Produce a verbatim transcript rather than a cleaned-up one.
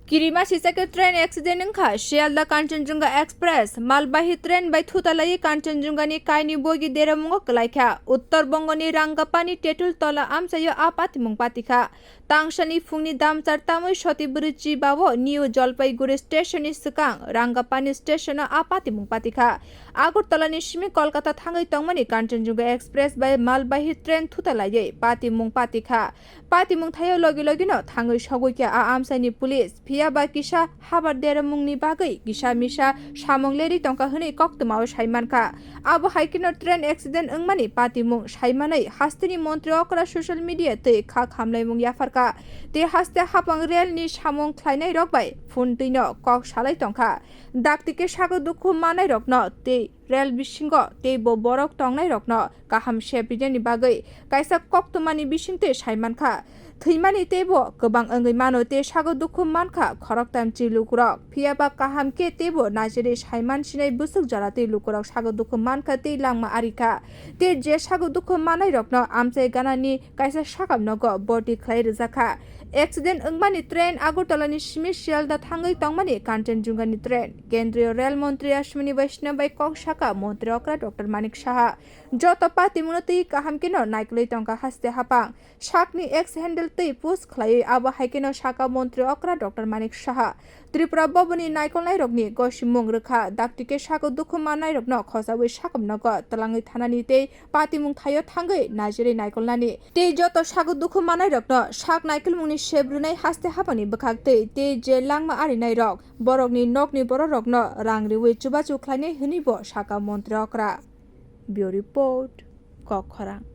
Kirima sisake train accident wngkha, Sialda Kanchenjunga Express malbahi train bai thutalaiwi Kanchenjunga ni kaini bogi deramungo kwlaikha. Uttor Bongo ni Rangapani Tetul tola amchaio a patimung patikha. Tangsani phungni damchar tamwi soti bwrwi chibao New Jalpaiguri station ni swkang Rangapani station o a patimung patikha. Agartala ni simi Kolkata thangwi tongmani Kanchenjunga Express bai malbahi train thutalaiwi patimung patikha. Patimung thaio logi logino thangwi sogwi kha a amchaini police, phiya ba kisa habar deramungni bagwi kisa misa samung lerwi tongkha hwnwi koktwmao saimankha. Abo hai kheno train accident wngmani patimung saimanwi hasteni montri okra social media twi kha khamlaimung yapharkha. Tei haste hapang rail ni samung khlainai rok bai phone twino kok salai tongkha. Dakti khe sago dukhu manai rokno tei rel bisingo teibo borok tongnairokno kaham sep rinani bagwi kaisa koktwmani bisingtwi saimankha. Thwimani teibo kwbang wngwi mano tei sago dukhu mankha khoroktham chi lukurok. Phiya ba kaham khe teibo najeri saiman sinai bwswk jora tei lukurok sago dukhu mankha tei langma arikha. Tei je sago dukhu manairokno amchai ganani kaisa sakam nogo boti khlai rwjakha. Accident wngmani train Agartala ni simi Sialda thangwi tongmani Kanchenjunga ni train. Kendriya Rail Montri Ashwini Vaishnaw bai kok saka montri okra Doctor Manik Saha. Joto patimungno twi kaham kheno naikolwi tongkha haste hapang. Sakni X handle twi post khlaiwi abo hai kheno saka montri okra Doctor Manik Saha. Tripura Boboni naikolnairokni gosimung rwkha. Dakti khe sago dukhu manairokno khosawi sakam nogo twlangwi thanani tei patimung thaio thangwi najeri naikolnani tei joto sago dukhu manairokno sak naikolmungni sep rwnai haste hapangni bwkhaktwi tei je langma arinairok borokni nokni bororokno rang riwi chubachu khlainai hwnwibo saka montri okra. Bureau Report, Kokkhorang.